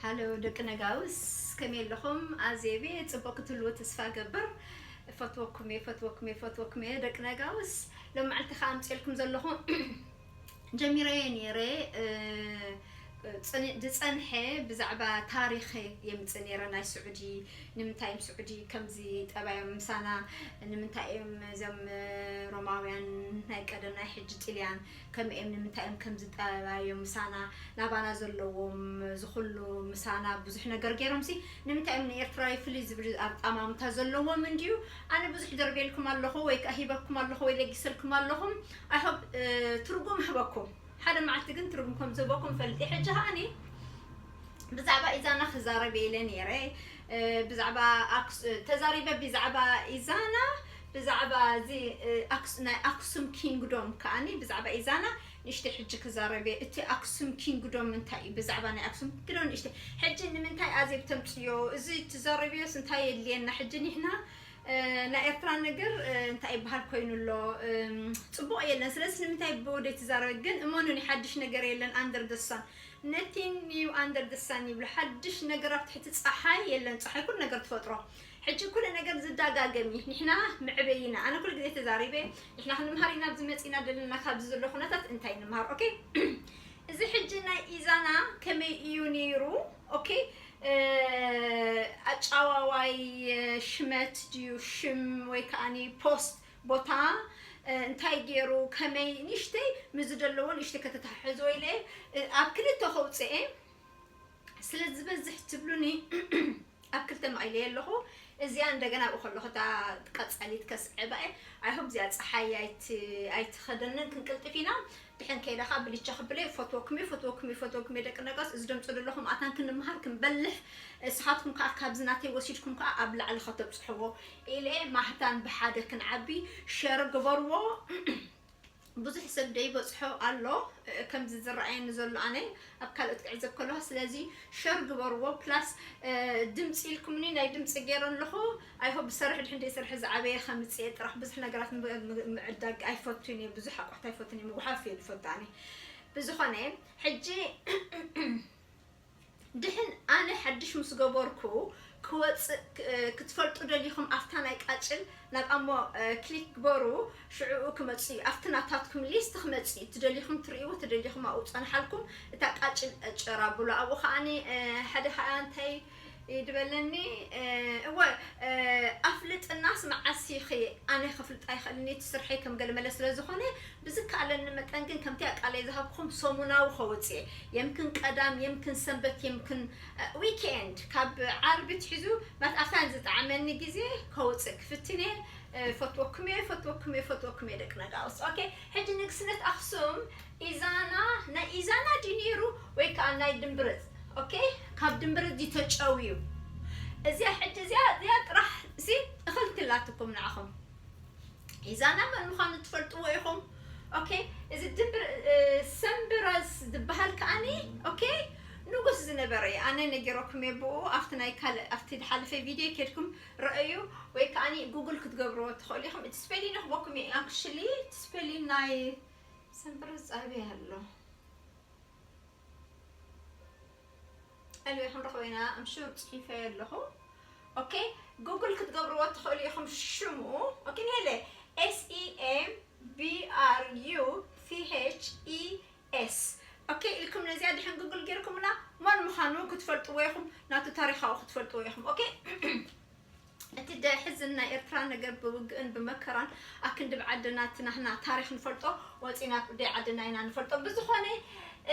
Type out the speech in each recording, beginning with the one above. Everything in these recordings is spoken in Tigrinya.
ሃሎ ደቂ ነጋውስ፣ ከመይ ኣለኹም? ኣዜብ እየ፣ ጽቡቕ ክትህልዉ ተስፋ እገብር። እፈትወኩም እየ፣ እፈትወኩም እየ፣ እፈትወኩም እየ ደቂ ነጋውስ። ሎም መዓልቲ ከኣ ኣምጽኤልኩም ዘለኹ ጀሚረዮ ነይረ፣ እ፣ ጽን-፣ ዝጸንሐ ብዛዕባ ታሪኽ የምጽእ ነይረ ናይ ስዑዲ። ንምንታይ እዮም ስዑዲ ከምዚ ጠባዮም ምሳና? ንምንታይ እዮም እዞም ሮማውያን ናይ ቀደም ናይ ሕጂ ጥልያን ከም እዮም ንምንታይ እዮም ከምዚ ጠባዮም ምሳና? ናባና ዘለዎም ዝኹሉ ምሳና ብዙሕ ነገር ገይሮምሲ ንምንታይ እዮም ንኤርትራዊ ፍልይ ዝብል ኣጣማምታ ዘለዎም እንድዩ? ኣነ ብዙሕ ደርቤልኩም ኣለኹ ወይ ከኣ ሂበኩም ኣለኹ ወይ ለጊሰልኩም ኣለኹም። I hope ትርጉም ህበኩም። ሓደ መዓልቲ ግን ትርጉም ከም ዝህበኩም ፈልጥ እየ። ሕጂ ከኣኒ ብዛዕባ ኢዛና ክዛረብ ኢለ ነይረ። ብዛዕባ ኣክስ-፣ ተዛሪበ ብዛዕባ ኢዛና፣ ብዛዕባ እዚ ኣክስ-፣ ናይ ኣክሱም ኪንግዶም ከኣኒ ብዛዕባ ኢዛና ንእሽተይ ሕጂ ክዛረብ እየ። እቲ ኣክሱም ኪንግዶም እንታይ እዩ? ብዛዕባ ናይ ኣክሱም ኪንግዶም ንእሽተይ። ሕጂ ንምንታይ ኣዜብ ተምጽዮ? እዚ ትዛረብዮስ እንታይ የድልየና? ሕጂ ኒሕና ናይ ኤርትራ ነገር እንታይ ይበሃል ኮይኑ ኣሎ? ጽቡቕ የለን። ስለዚ ንምንታይ ብወደይ ትዛረብ? ግን እመኑኒ ሓድሽ ነገር የለን under the sun። Nothing new under the sun ይብሉ። ሓድሽ ነገር ኣብ ትሕቲ ጸሓይ የለን። ጸሓይ ኩሉ ነገር ትፈጥሮ። ሕጂ ኩሉ ነገር ዝዳጋገም እዩ። ንሕና መዕበይና፣ ኣነ ኩሉ ግዜ ተዛሪበ፣ ንሕና ክንምሃር ኢና ኣብዚ መጺና ዘለና፣ ካብዚ ዘሎ ኩነታት እንታይ ንምሃር? ኦኬ፣ እዚ ሕጂ ናይ ኢዛና ከመይ እዩ ነይሩ? ኦኬ፣ ኣጫዋዋይ ሽመት ድዩ ሽም ወይ ከኣኒ ፖስት ቦታ እንታይ ገይሩ ከመይ ንእሽተይ ምስ ዝደለዎ ንእሽተይ ከተተሓሕዝዎ ኢለ ኣብ ክልተ ከውፅኤ ስለ ዝበዝሕ ትብሉኒ ኣብ ክልተ መቒለየ ኣለኹ። እዚኣ እንደገና ኣብኡ ከለኹ እታ ቀጻሊት ከስዕባ እየ። I hope እዚኣ ጸሓይ ኣይት-፣ ኣይትኸደንን ክንቅልጥፍ ኢና። ድሕን ከይዳ ኸዓ ብልቻ ክብለ እየ። ፈትወኩም እየ፣ ፈትወኩም እየ፣ ፈትወኩም እየ ደቂ ነጋውስ። እዚ ደምጾ ዘለኹም ኣታን ክንምሃር ክንበልሕ፣ ንስኻትኩም ከኣ ካብዚ ናተይ ወሲድኩም ከኣ ኣብ ላዕሊ ከተብጽሕዎ ኢለ እየ። ማህታን ብሓደ ክንዓቢ ሸር ግበርዎ። ብዙሕ ሰብ ደይበጽሖ ኣሎ፣ እ፣ ከምዚ ዝረኣየኒ ዘሎ ኣነ ኣብ ካልኦት ክዕዘብ ከለኹ። ስለዚ ሸር ግበርዎ፣ ፕላስ፣ እ፣ ድምጺ ኢልኩምኒ ናይ ድምጺ ገይረ ኣለኹ። I hope ዝሰርሕ ድሕን ደይሰርሐ ዝዓበየ ከምጽእ እየ ጥራሕ። ብዙሕ ነገራት ም-፣ ም-፣ ምዕዳግ ኣይፈቱን እየ፣ ብዙሕ ኣቑሑት ኣይፈቱን እየ፣ ምጉሓፍ እየ ዝፈቱ ኣነ። ብዝኾነ፣ ሕጂ ድሕን ኣነ ሓድሽ ምስ ገበርኩ ክወጽእ ክ-፣ ክትፈልጡ ደሊኹም ኣብታ ናይ ቃጭል ናብ ኣሞ፣ እ፣ ክሊክ ግበሩ፣ ሽዑኡ ክመጽእ እዩ። ኣብቲ ናታትኩም ሊስት ክመጽእ እዩ። ትደሊኹም ትርእይዎ፣ ትደሊኹም ኣብኡ ጸንሓልኩም፣ እታ ቃጭል ጨር ኣብሉ። ኣብኡ ከኣኒ፣ እ፣ ሓደ ከኣ እንታይ ይድበለኒ፣ እ፣ እወ፣ እ፣ ኣፍልጥናስ መዓስ ኢኺ? ኣነ ከፍልጥ ኣይኽእልን እየ፣ እቲ ስርሐይ ከም ገለ መለ ስለ ዝኾነ፣ ብዝከኣለኒ መጠን ግን ከምቲ ቃለይ ዝሃብኩም ሰሙናዊ ከወጽእ እየ። የምክን ቀዳም፣ የምክን ሰንበት፣ የምክን፣ እ፣ ዊኬንድ፣ ካብ ዓርቢ ትሒዙ ማት ኣፍታን ዝጠዓመኒ ግዜ ከውጽእ ክፍትን እየ። እ፣ ፈትወኩም እየ፣ ፈትወኩም እየ፣ ፈትወኩም እየ ደቂ ነጋውስ። ኦኬ፣ ሕጂ ንግስነት ኣኽሱም ኢዛና፣ ናይ ኢዛና ድዩ ነይሩ ወይ ከኣ ናይ ድምብርጽ? ኦኬ፣ ካብ ድምብርጽ ድዩ ተጨውዩ? እዚኣ ሕጂ እዚኣ፣ እዚኣ ጥራሕ ሲ እኽልቲ ኣላትኩም ንዓኹም። ኢዛና መን ምዃኑ ትፈልጥዎ ኢኹም። ኦኬ፣ እዚ ድምብር-፣ እ፣ ሰምብረስ ዝበሃል ከኣኒ፣ ኦኬ፣ ንጉስ ዝነበረ እዩ። ኣነ ነጊረኩም እየ ብኡ፣ ኣብቲ ናይ ካልእ፣ ኣብቲ ዝሓለፈ ቪድዮ ከድኩም ረኣዩ፣ ወይ ከኣኒ ጉግል ክትገብርዎ ትኽእሉ ኢኹም። እቲ ስፔሊን ክህበኩም እየ፣ ኣክቹሊ፣ እቲ ስፔሊን ናይ ሰምብረስ ኣበይ ኣሎ? ኣልቤ ክንረኽቦ ኢና፣ I'm sure ጽሒፈዮ ኣለኹ። ኦኬ፣ ጉግል ክትገብርዎ ትኽእሉ ኢኹም ሽሙ። ኦኬ፣ ንሄለ፣ S E M B R U C H E S። ኦኬ፣ ኢልኩም ነዚኣ ድሕን ጉግል ጌርኩምና መን ምዃኑ ክትፈልጥዎ ኢኹም፣ ናቱ ታሪኻዊ ክትፈልጥዎ ኢኹም። ኦኬ፣ እቲ ደሕዝን ናይ ኤርትራ ነገር ብውግእን ብመከራን ኣክንዲ ብዓድና እቲ ናህና ታሪኽ ንፈልጦ ወፂና ደይ ዓድና ኢና ንፈልጦ። ብዝኾነ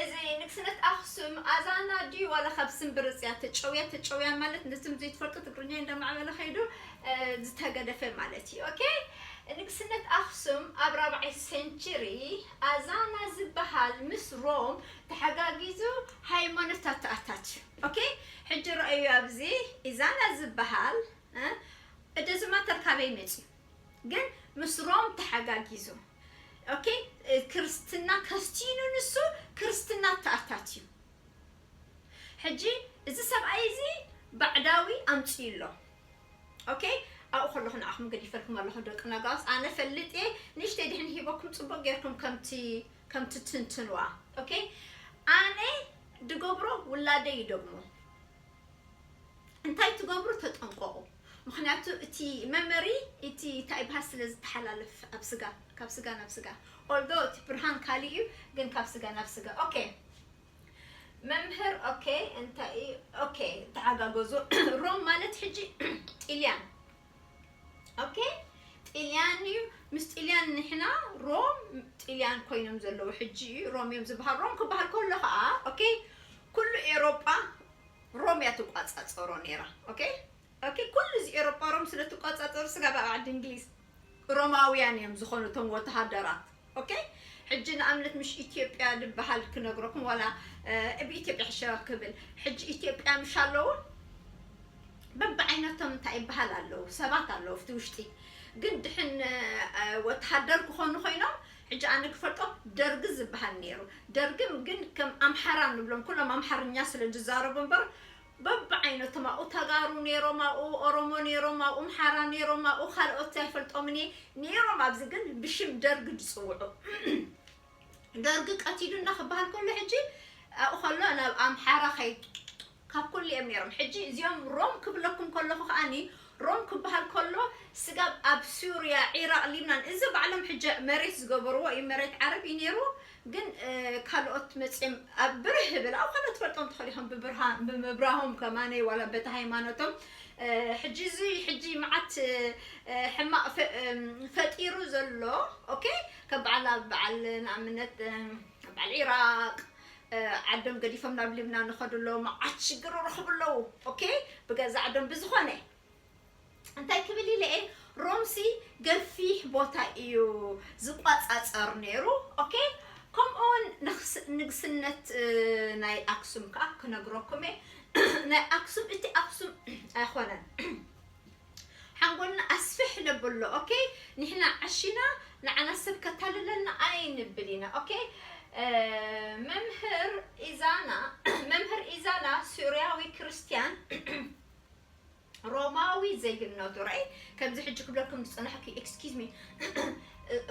እዚ ንግስነት ኣኽሱም ኣዛና ድዩ ዋላ ካብ ስምብርጽ እያ ተጨውያ? ተጨውያ ማለት ነቶም ዘይትፈልጡ ትግርኛ እንዳማዕበለ ከይዱ፣ እ፣ ዝተገደፈ ማለት እዩ። ኦኬ፣ ንግስነት ኣኽሱም ኣብ ራብዓይ ሴንቸሪ ኣዛና ዝበሃል ምስ ሮም ተሓጋጊዙ ሃይማኖት ኣተኣታትዩ። ኦኬ፣ ሕጂ ረኣዩ ኣብዚ ኢዛና ዝበሃል፣ እ፣ እደዚ ማተር ካበይ መጽዩ? ግን ምስ ሮም ተሓጋጊዙ። ኦኬ፣ እ፣ ክርስትና ከስቲኑ ንሱ ክርስትና ተኣታትዩ። ሕጂ እዚ ሰብኣይ እዚ ባዕዳዊ ኣምጽኡ ኣሎ። ኦኬ፣ ኣብኡ ከለኹ ንዓኹም ገዲፈልኩም ኣለኹ ደቂ ነጋውስ። ኣነ ፈልጥ እየ፣ ንእሽተይ ድሕን ሂበኩም ጽቡቕ ጌርኩም ከምቲ፣ ከምቲ ትንትንዋ። ኦኬ፣ ኣነ ድገብሮ ውላደይ ይደግሞ። እንታይ ትገብሩ? ተጠንቀቑ። ምኽንያቱ እቲ መመሪ እቲ እንታይ ይበሃል ስለ ዝተሓላለፍ ኣብ ስጋ፣ ካብ ስጋ ናብ ስጋ፣ ኦልዶ እቲ ብርሃን ካልእ እዩ፣ ግን ካብ ስጋ ናብ ስጋ። ኦኬ መምህር፣ ኦኬ እንታይ እዩ? ኦኬ ተሓጋገዙ። ሮም ማለት ሕጂ ጥልያን፣ ኦኬ ጥልያን እዩ። ምስ ጥልያን ንሕና ሮም ጥልያን ኮይኖም ዘለዉ ሕጂ እዩ ሮም እዮም ዝበሃል። ሮም ክበሃል ከሎ ከዓ ኦኬ ኩሉ ኤሮጳ ሮም እያ ትቋጻጸሮ ነይራ። ኦኬ ኦኬ ኩሉ እዚ ኤሮጳ ሮም ስለ ትቋጻጸሩ ስጋብ ኣብ ዓዲ እንግሊዝ ሮማውያን እዮም ዝኾኑ እቶም ወተሃደራት። ኦኬ ሕጂ ንኣብነት ምሽ ኢትዮጵያ ዝበሃል ክነግረኩም ዋላ እ፣ ብኢትዮጵያ ሕሸ ክብል ሕጂ ኢትዮጵያ ምሽ ኣለዉ በብዓይነቶም እንታይ ይበሃል ኣለዉ ሰባት ኣለዉ ኣብቲ ውሽጢ ግን ድሕን እ፣ ወተሃደር ክኾኑ ኮይኖም ሕጂ ኣነ ክፈልጦ ደርጊ ዝበሃል ነይሩ። ደርጊ ግን ከም ኣምሓራ ንብሎም ኩሎም ኣምሓርኛ ስለ ዝዛረቡ እምበር በብዓይነቶም ኣብኡ ተጋሩ ነይሮም ኣብኡ ኦሮሞ ነይሮም ኣብኡ ኣምሓራ ነይሮም ኣብኡ ካልኦት ኣይፈልጦምን እየ ነይሮም ኣብዚ ግን ብሽም ደርጊ ዝፅውዑ ደርጊ ቀቲሉና ክበሃል ከሎ ሕጂ ኣብኡ ከሎ ናብ ኣምሓራ ከይ ካብ ኩሉ እዮም ነይሮም ሕጂ እዚኦም ሮም ክብለኩም ከለኹ ከዓኒ ሮም ክበሃል ከሎ ስጋብ ኣብ ሱርያ ዒራቅ ሊብናን እዚ ባዕሎም ሕጂ መሬት ዝገበርዎ እዩ መሬት ዓረብ እዩ ነይሩ ግን ካልኦት መፅኦም ኣብ ብርህ ብል ኣብ ካልኦት ፈልጦም ትኽእል ኢኹም ብምብራሆም ከማነይ ዋላ በቲ ሃይማኖቶም ሕጂ እዚ ሕጂ መዓት ሕማቕ ፈጢሩ ዘሎ ኦኬ ከም በዓል በዓል ንኣብነት በዓል ዒራቅ ዓዶም ገዲፎም ናብ ሊብናን ንኸዱ ኣለዉ መዓት ሽግር ረኽቡ ኣለዉ ኦኬ ብገዛ ዓዶም ብዝኾነ እንታይ ክብል ኢለ እየ ሮምሲ ገፊሕ ቦታ እዩ ዝቋጻጸር ነይሩ ኦኬ ከምኡውን ንግስነት ናይ ኣክሱም ከዓ ክነግረኩም እየ ናይ ኣክሱም እቲ ኣክሱም ኣይኮነን ሓንጎልና ኣስፍሕ ነብሎ ኦኬ ንሕና ዓሺና ንዓና ሰብ ከታልለና ኣይንብል ኢና ኦኬ መምህር ኢዛና መምህር ኢዛና ሱርያዊ ክርስቲያን ሮማዊ ዜግነቱ ራይ ከምዚ ሕጂ ክብለኩም ዝፀናሕኩ excuse me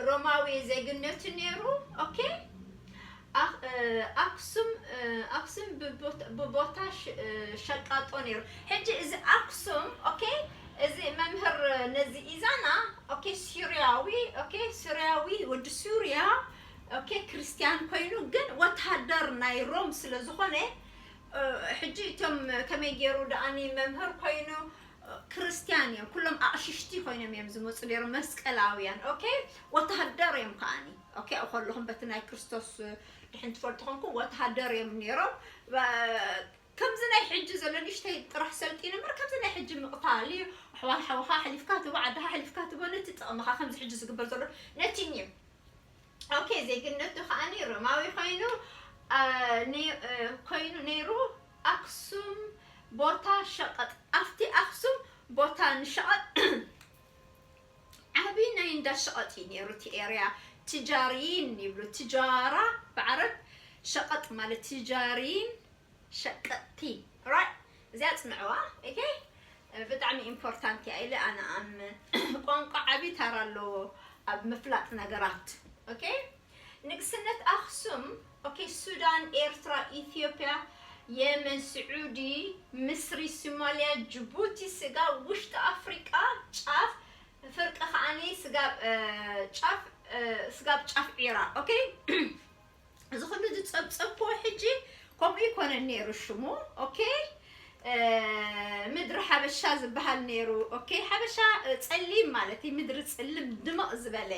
ሮማዊ ዜግነቱ ነይሩ ኦኬ ኣክሱም ኣክሱም ብቦታ ሸቃጦ ነይሩ ሕጂ እዚ ኣክሱም ኦኬ እዚ መምህር ነዚ ኢዛና ኦኬ ሱርያዊ ኦኬ ሱርያዊ ወዲ ሱርያ ኦኬ ክርስቲያን ኮይኑ ግን ወታደር ናይ ሮም ስለ ዝኾነ ሕጂ እቶም ከመይ ገይሩ ደኣኒ መምህር ኮይኑ ክርስቲያን እዮም ኩሎም ኣቕሽሽቲ ኮይኖም እዮም ዝመፁ ነይሮም መስቀላውያን ኦኬ ወተሃደር እዮም ከዓኒ ኦኬ ኣብኡ ከለኹም በቲ ናይ ክርስቶስ ድሕን ትፈልጡ ኮንኩም ወተሃደር እዮም ነይሮም ከምዚ ናይ ሕጂ ዘሎ ንእሽተይ ጥራሕ ሰልጢኑ እምበር ከምዚ ናይ ሕጂ ምቕታል እዩ ኣሕዋት ሓውኻ ሓሊፍካ ትቦ ዓድኻ ሓሊፍካ ትቦ ነቲ ጥቕምኻ ከምዚ ሕጂ ዝግበር ዘሎ ነቲ እዩ ኦኬ ዜግነቱ ከዓኒ ሮማዊ ኮይኑ ኮይኑ ነይሩ ኣክሱም ቦታ ሸቐጥ ኣብቲ ኣክሱም ቦታ ንሸቐጥ ዓብዪ ናይ እንዳ ሸቐጥ እዩ ነይሩ እቲ ኤርያ ትጃሪን ይብሉ ትጃራ ብዓረብ ሸቐጥ ማለት ትጃሪን ሸቀጥቲ right እዚኣ ፅንዕዋ okay ብጣዕሚ important እያ ኢለ ኣነ ኣምን ቋንቋ ዓብዪ ታራ ኣለዎ ኣብ ምፍላጥ ነገራት okay ንግስነት ኣክሱም okay ሱዳን ኤርትራ ኢትዮጵያ የመን ስዑዲ ምስሪ ሶማልያ ጅቡቲ ስጋብ ውሽጢ ኣፍሪቃ ጫፍ ፍርቂ ከዓኒ ስጋብ ጫፍ ስጋብ ጫፍ ዒራ okay እዚ ኩሉ ዝፀብፀብክዎ ሕጂ ከምኡ ይኮነን ነይሩ ሽሙ okay ምድሪ ሓበሻ ዝበሃል ነይሩ okay ሓበሻ ፀሊም ማለት እዩ ምድሪ ፅልም ድምቕ ዝበለ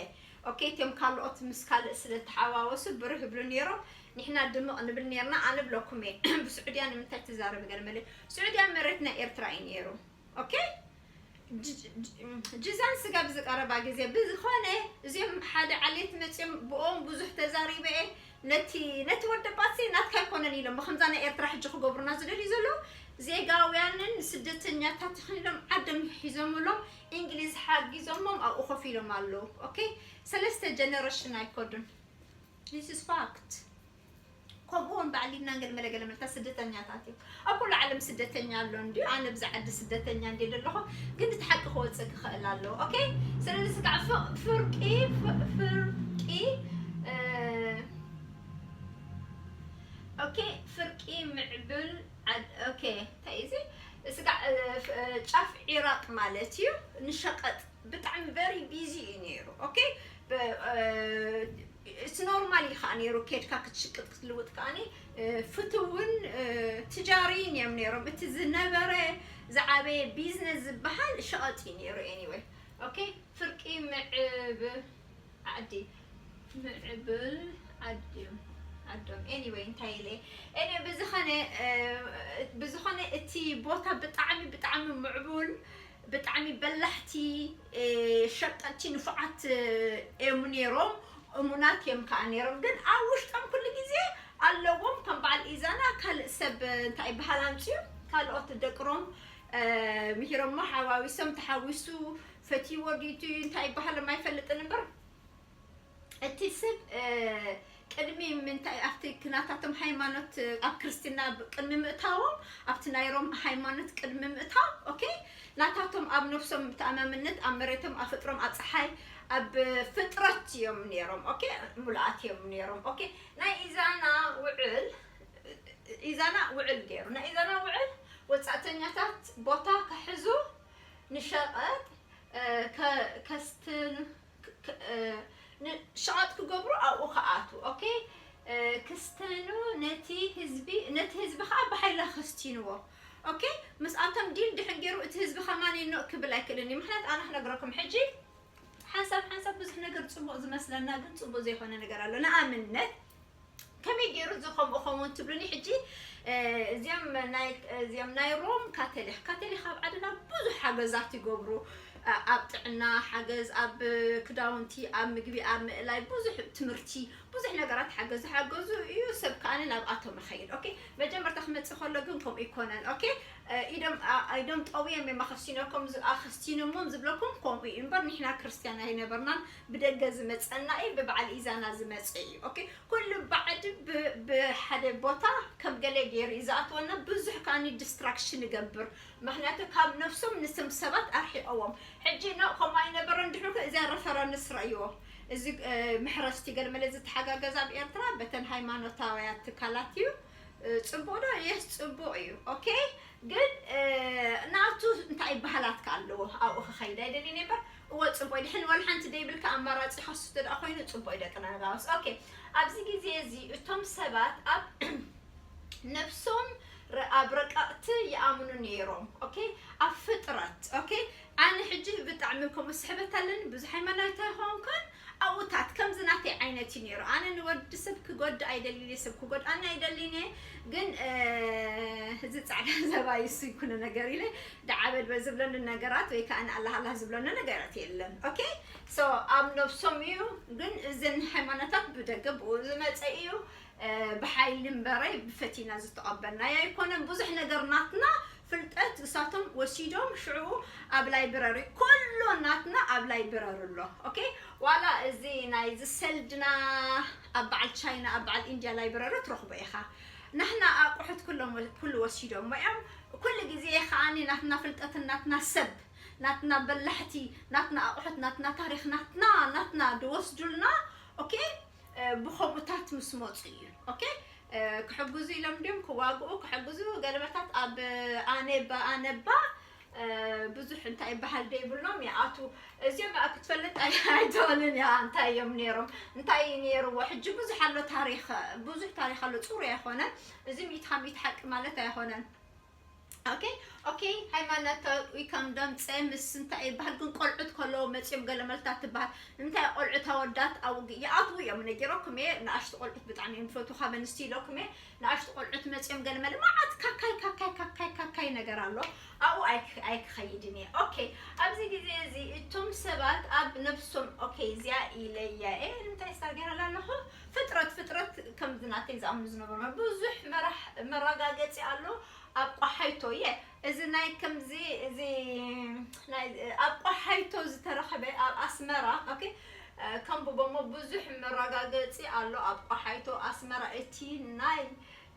okay እቲኦም ካልኦት ምስ ካልእ ስለ ተሓዋወሱ ብርህ ይብሉ ነይሮም ንሕና ድምቕ ንብል ነይርና ኣነ ብለኩም እየ ብስዑድያ ንምንታይ ትዛረብ ገለ መለ ስዑድያ መሬት ናይ ኤርትራ እዩ ነይሩ okay ጅዛን ስጋብ ዝቀረባ ግዜ ብዝኾነ እዚኦም ሓደ ዓሌት መፅኦም ብኦም ብዙሕ ተዛሪበ እየ ነቲ ነቲ ወደባት ሲ ናትካ ኣይኮነን ኢሎም ብከምዛ ናይ ኤርትራ ሕጂ ክገብሩና ዝደልዩ ዘለዉ ዜጋውያንን ስደተኛታት ይኽን ኢሎም ዓዶም ሒዞምሎም እንግሊዝ ሓጊዞሞም ኣብኡ ኮፍ ኢሎም ኣለዉ okay ሰለስተ generation ኣይከዱን this is fact ከምኡ እውን ባዕሊና ገለ መለ ገለ መልካ ስደተኛታት እዮም ኣብ ኩሉ ዓለም ስደተኛ ኣሎ እንዲ ኣነ ብዛ ዓዲ ስደተኛ እንዲ ዘለኹ ግን እቲ ሓቂ ክወፅእ ክኽእል ኣለዎ okay ስለዚ ስጋዕ ፍርቂ ፍርቂ okay ፍርቂ ምዕብል okay እንታይ እዚ እዚ ጫፍ ኢራቅ ማለት እዩ። ንሸቀጥ ብጣዕሚ very busy እዩ ነይሩ። ኦኬ፣ it's normal እዩ ከዓ ነይሩ። ኬድካ ክትሽቅጥ ክትልውጥ ከዓኒ ፍትውን ትጃሪን እዮም ነይሮም። እቲ ዝነበረ ዝዓበየ ቢዝነስ ዝበሃል ሸቐጥ እዩ ነይሩ። Anyway፣ ኦኬ፣ ፍርቂ ምዕብ ዓዲ ምዕብል ዓድዮም ዓዶም። Anyway፣ እንታይ ኢለ እኔ ብዝኾነ ብዝኾነ እቲ ቦታ ብጣዕሚ ብጣዕሚ ምዕቡል፣ ብጣዕሚ በላሕቲ፣ ሸቀጥቲ ንፉዓት እዮም ነይሮም። እሙናት እዮም ከዓ ነይሮም። ግን ኣብ ውሽጦም ኩሉ ግዜ ኣለዎም። ከም በዓል ኢዛና ካልእ ሰብ እንታይ ይበሃል ኣምፅኡ፣ ካልኦት ደቅሮም ምሂሮሞ፣ ሓዋዊሶም፣ ተሓዊሱ፣ ፈትይዎ ድዩ እንታይ ይበሃል ኣይፈልጥን እምበር፣ እቲ ሰብ ቅድሚ ምንታይ ኣብቲ ናታቶም ሃይማኖት ኣብ ክርስትና ቅድሚ ምእታዎም፣ ኣብቲ ናይ ሮም ሃይማኖት ቅድሚ ምእታው፣ ኦኬ፣ ናታቶም ኣብ ነፍሶም ተኣማምነት፣ ኣብ መሬቶም፣ ኣብ ፍጥሮም፣ ኣብ ፀሓይ፣ ኣብ ፍጥረት እዮም ነይሮም። ኦኬ፣ ሙሉኣት እዮም ነይሮም። ኦኬ፣ ናይ ኢዛና ውዕል ኢዛና ውዕል ገይሩ፣ ናይ ኢዛና ውዕል ወፃእተኛታት ቦታ ክሕዙ፣ ንሸቐጥ ከስትን ሸቐጥ ክገብሩ ኣብኡ ክኣትዉ። ኦኬ፣ ክስተኑ፣ ነቲ ህዝቢ ነቲ ህዝቢ ከዓ ብሓይላ ከስቲንዎ። ኦኬ፣ ምስኣቶም ዲል ድሕን ገይሩ እቲ ህዝቢ ከማን ኖእ ክብል ኣይክእልን እዩ። ምክንያት ኣነ ክነግረኩም ሕጂ ሓንሳብ ሓንሳብ ብዙሕ ነገር ፅቡቅ ዝመስለና ግን ፅቡቅ ዘይኮነ ነገር ኣሎ። ንኣብነት ከመይ ገይሩ እዚ ከምኡ ኸውን ትብሉኒ? ሕጂ እዚኦም ናይ እዚኦም ናይ ሮም ካቶሊክ ካቶሊክ ኣብ ዓድና ብዙሕ ሓገዛት ይገብሩ። ኣብ ጥዕና ሓገዝ፣ ኣብ ክዳውንቲ፣ ኣብ ምግቢ፣ ኣብ ምእላይ፣ ብዙሕ ትምህርቲ፣ ብዙሕ ነገራት ሓገዝ ሓገዙ እዩ። ሰብ ከኣነ ናብኣቶም ይኸይድ። ኦኬ፣ መጀመርታ ክመፅእ ከሎ ግን ከምኡ ይኮነን። ኦኬ፣ ኢዶም ኢዶም ጠውዮም እዮም ኣኸስቲኖም ዝብለኩም ከምኡ እዩ እምበር ንሕና ክርስትያን ኣይነበርናን። ብደገ ዝመፀና እዩ፣ ብበዓል ኢዛና ዝመፀ እዩ። ኦኬ፣ ኩሉ ባዕዲ ብሓደ ቦታ ከም ገለ ገይሩ እዩ ዝኣትወና። ብዙሕ ከኣኒ ዲስትራክሽን ይገብር። ምክንያቱ ካብ ነፍሶም ንስም ሰባት ኣርሒቀዎም። ሕጂ ኖ ከምኡ ኣይነበረን ድሕሪ እዚኣ ረፈረንስ ረእይዎ። እዚ ምሕረስቲ ገለመለ ዝተሓጋገዝ ኣብ ኤርትራ በተን ሃይማኖታውያት ትካላት እዩ። ፅቡቅ ዶ? የስ፣ ፅቡቅ እዩ። ኦኬ፣ ግን ናቱ እንታይ ባህላት ከ ኣለዎ ኣብኡ ክኸይድ ኣይደልን እምበር። እወ፣ ፅቡቅ ድሕን ወላ ሓንቲ ደይብልካ ኣማራፂ ከስቶ ደኣ ኮይኑ ፅቡቅ ደቂ ነጋውስ። ኦኬ፣ ኣብዚ ግዜ እዚ እቶም ሰባት ኣብ ነብሶም ኣብ ረቀቅቲ ይኣምኑ ነይሮም። ኦኬ፣ ኣብ ፍጥረት። ኦኬ፣ ኣነ ሕጂ ብጣዕሚ ከምኡ ስሕበት ኣለኒ። ብዙሕ ሃይማኖት ኣይኮንኩን። ኣብኡታት ከምዚ ናተይ ዓይነት እዩ ነይሩ። ኣነ ንወዲ ሰብ ክጎድእ ኣይደልን እየ፣ ሰብ ክጎድኣኒ ኣይደልን እየ። ግን እዚ ፃዕዳ ዘባይ እሱ ይኩነ ነገር ኢለ ደዓበድበ ዝብለኒ ነገራት ወይ ከዓ ንኣላህ ኣላህ ዝብለኒ ነገራት የለን። ኦኬ፣ ሶ ኣብ ነብሶም እዩ። ግን እዘን ሃይማኖታት ብደገ ብኡ ዝመፀ እዩ። ብሓይሊ እምበረይ ብፈቲና ዝተቐበልናዮ ኣይኮነን። ብዙሕ ነገር ናትና ፍልጠት እሳቶም ወሲዶም ሽዑ ኣብ ላይብረሪ፣ ኩሉ ናትና ኣብ ላይብረሪ ኣሎ። ኦኬ፣ ዋላ እዚ ናይ ዝሰልድና ኣብ በዓል ቻይና ኣብ በዓል ኢንድያ ላይብረሪ ትረኽቦ ኢኻ። ንሕና ኣቑሑት ኩሎም ኩሉ ወሲዶሞ እዮም። ኩሉ ግዜ ከዓኒ ናትና ፍልጠትን ናትና ሰብ ናትና በላሕቲ ናትና ኣቑሑት ናትና ታሪኽ ናትና ናትና ድወስዱልና። ኦኬ፣ ብኸምኡታት ምስ መፁ እዩ። ኦኬ፣ ክሕግዙ ኢሎም ድዮም ክዋግኡ ክሕግዙ ገለመታት ኣብ ኣነባ ኣነባ ብዙሕ እንታይ ይበሃል ደይብሎም ይኣቱ። እዚኦም ኣ ክትፈልጥ ኣይትኸልን እያ እንታይ እዮም ነይሮም እንታይ ነይርዎ። ሕጂ ብዙሕ ኣሎ ታሪኽ ብዙሕ ታሪኽ ኣሎ ፅሩ ኣይኮነን። እዚ ሚእቲ ካብ ሚእቲ ሓቂ ማለት ኣይኮነን። ኦኬ ኦኬ፣ ሃይማኖታዊ ከም ደምፀ ምስ እንታይ ይበሃል ግን ቆልዑት ከለዉ መፅዮም ገለመልታት ትበሃል። እንታይ ቆልዑት ኣወዳት ኣብ ውግእ ይኣትዉ እዮም ነጊረኩም እየ። ንኣሽቱ ቆልዑት ብጣዕሚ እዮም ዝፈትዉ ካብ ኣንስቲ ኢለኩም እየ። ንኣሽቱ ቆልዑት መፅዮም ገለመለ መዓት ካካይ ካካይ ካካይ ካካይ ነገር ኣሎ። ኣብኡ ኣይክ- ኣይክኸይድን እየ። ኦኬ፣ ኣብዚ ግዜ እዚ እቶም ሰባት ኣብ ነብሶም ኦኬ እዚኣ ኢለያ እየ እንታይ ስታር ገይረላ ኣለኹ። ፍጥረት ፍጥረት ከምዚ ናተይ ዝኣምኑ ዝነበሩ ብዙሕ መራሕ መረጋገፂ ኣሎ። ኣብ ቆሓይቶ እየ እዚ ናይ ከምዚ እዚ ናይ ኣብ ቆሓይቶ ዝተረኸበ ኣብ ኣስመራ ኦኬ። ከም ብቦሞ ብዙሕ መረጋገፂ ኣሎ ኣብ ቆሓይቶ ኣስመራ እቲ ናይ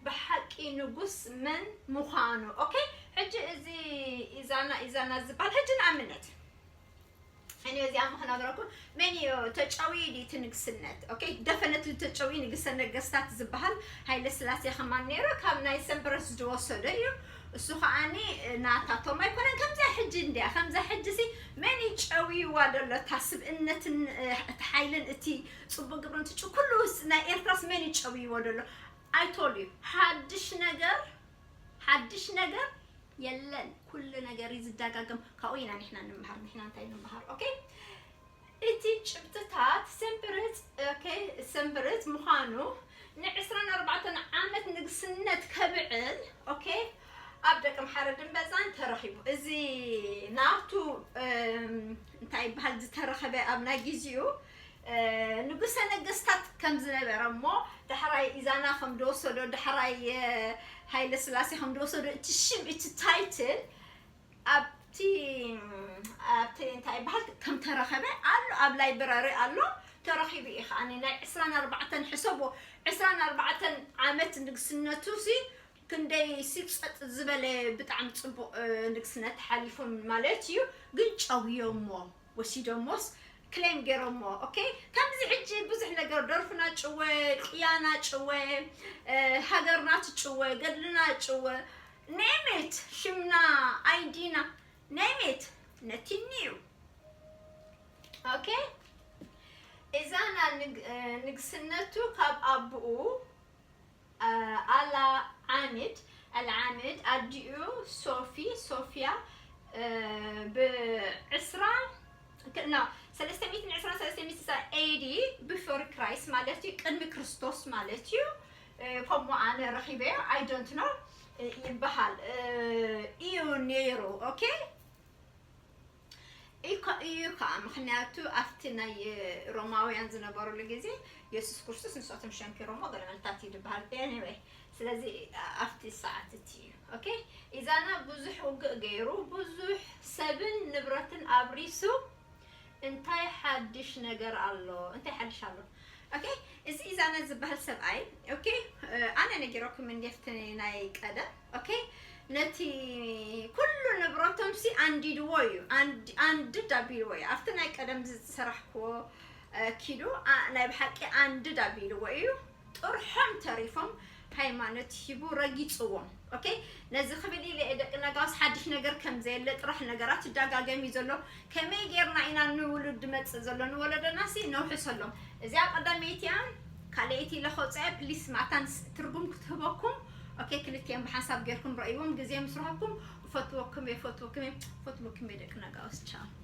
ብሓቂ ንጉስ መን ምዃኑ። ኦኬ፣ ሕጂ እዚ ኢዛና ኢዛና ዝበሃል ሕጂ ንኣብነት እኔ እዚኣ ምክነግረኩም መን እዩ ተጨዊ ድዩ እቲ ንግስነት? ኦኬ፣ ደፈነት ተጨዊ ንግሰ ነገስታት ዝበሃል ሃይለ ስላሴ ከማን ነይሩ፣ ካብ ናይ ሰምፕረስ ዝወሰዶ እዩ። እሱ ከዓኒ ናታቶም ኣይኮነን። ከምዛ ሕጂ እንዲያ ከምዛ ሕጂ ሲ መን እዩ ጨዊዋ ደሎ? እታ ስብእነትን እቲ ሓይልን እቲ ፅቡቅ ግብርን ትጭ ኩሉ ናይ ኤርትራስ መን እዩ ጨዊዎ ደሎ? ኣይቶል እዩ ሓድሽ ነገር ሓድሽ ነገር የለን። ኩሉ ነገር እዩ ዝደጋገም። ካብኡ ኢና ንሕና ንምሃር። ንሕና እንታይ ንምሃር? ኦኬ፣ እቲ ጭብጥታት ሰምብርፅ ኦኬ፣ ሰምብርፅ ምዃኑ ንዕስራን ኣርባዕተን ዓመት ንግስነት ከብዕል ኦኬ፣ ኣብ ደቂ ምሓረ ድንበፃን ተረኺቡ። እዚ ናቱ እንታይ ይበሃል ዝተረኸበ ኣብ ናይ ግዜኡ ንጉሰ ነገስታት ከም ዝነበረ እሞ ዳሕራይ ኢዛና ከም ዝወሰዶ ዳሕራይ ሃይለ ስላሴ ከም ዝወሰዶ እቲ ሽም እቲ ታይትል ኣብቲ ኣብቲ እንታይ ይበሃል ከም ተረኸበ ኣሎ ኣብ ላይብረሪ ኣሎ ተረኺቡ እዩ ከዓኒ ናይ ዕስራን ኣርባዕተን ሕሰቦ ዕስራን ኣርባዕተን ዓመት ንግስነቱ ሲ ክንደይ ሲፀጥ ዝበለ ብጣዕሚ ፅቡቅ ንግስነት ሓሊፎም ማለት እዩ። ግን ጨውዮሞ ወሲዶሞስ ክሌም ገይሮሞ ኦኬ። ከምዚ ሕጂ ብዙሕ ነገር ደርፍና ጭወ ቅያና ጭወ ሃገርና ትጭወ ገድልና ጭወ ኔሜት ሽምና ኣይዲና ኔሜት ነቲኒ እዩ ኦኬ። እዛና ንግስነቱ ካብ ኣቦኡ ኣላ ዓምድ ኣልዓምድ ኣዲኡ ሶፊ ሶፊያ ብዕስራ ኖ ሰለስተ ሚእትን ዕስራን ሰለስተ ሚእትን ስሳ ኤዲ ቢፎር ክራይስት ማለት እዩ ቅድሚ ክርስቶስ ማለት እዩ። ከምኡ ኣነ ረኺበዮ I don't know ይበሃል እዩ ነይሩ ኦኬ። እዩ ከዓ ምክንያቱ ኣብቲ ናይ ሮማውያን ዝነበሩሉ ግዜ የሱስ ክርስቶስ ንሳቶም ሸንኪሮሞ ገለ መልታት እዩ ዝበሃል anyway ስለዚ ኣብቲ ሰዓት እቲ እዩ ኦኬ። ኢዛና ብዙሕ ውግእ ገይሩ ብዙሕ ሰብን ንብረትን ኣብሪሱ እንታይ ሓድሽ ነገር ኣሎ እንታይ ሓድሽ ኣሎ ኦኬ። እዚ ኢዛና ዝበሃል ሰብኣይ ኦኬ ኣነ ነጊረኩም እንዲፍቲ ናይ ቀደም ኦኬ ነቲ ኩሉ ንብረቶም ሲ ኣንዲድዎ እዩ ኣንድድ ኣቢልዎ እዩ ኣብቲ ናይ ቀደም ዝሰራሕክዎ ኪዱ ናይ ብሓቂ ኣንድድ ኣቢልዎ እዩ ጥርሖም ተሪፎም ሃይማኖት ሂቡ ረጊፅዎም ኦኬ። ነዚ ክብል ኢለ ደቂ ነጋውስ ሓድሽ ነገር ከም ዘየለ ጥራሕ ነገራት ይዳጋገም እዩ ዘሎ። ከመይ ጌርና ኢና ንውሉድ ድመፅእ ዘሎ ንወለዶና ሲ ነውሕሰሎም። እዚኣ ቀዳመይቲ እያ። ካልኣይቲ ኢለ ከውፅኣ ፕሊስ ማታን ትርጉም ክትህበኩም ኦኬ። ክልቲኦም ብሓንሳብ ጌርኩም ረእይዎም ግዜ ምስ ረኸብኩም እፈትወኩም እየ እፈትወኩም እየ እፈትወኩም እየ ደቂ ነጋውስ ቻው።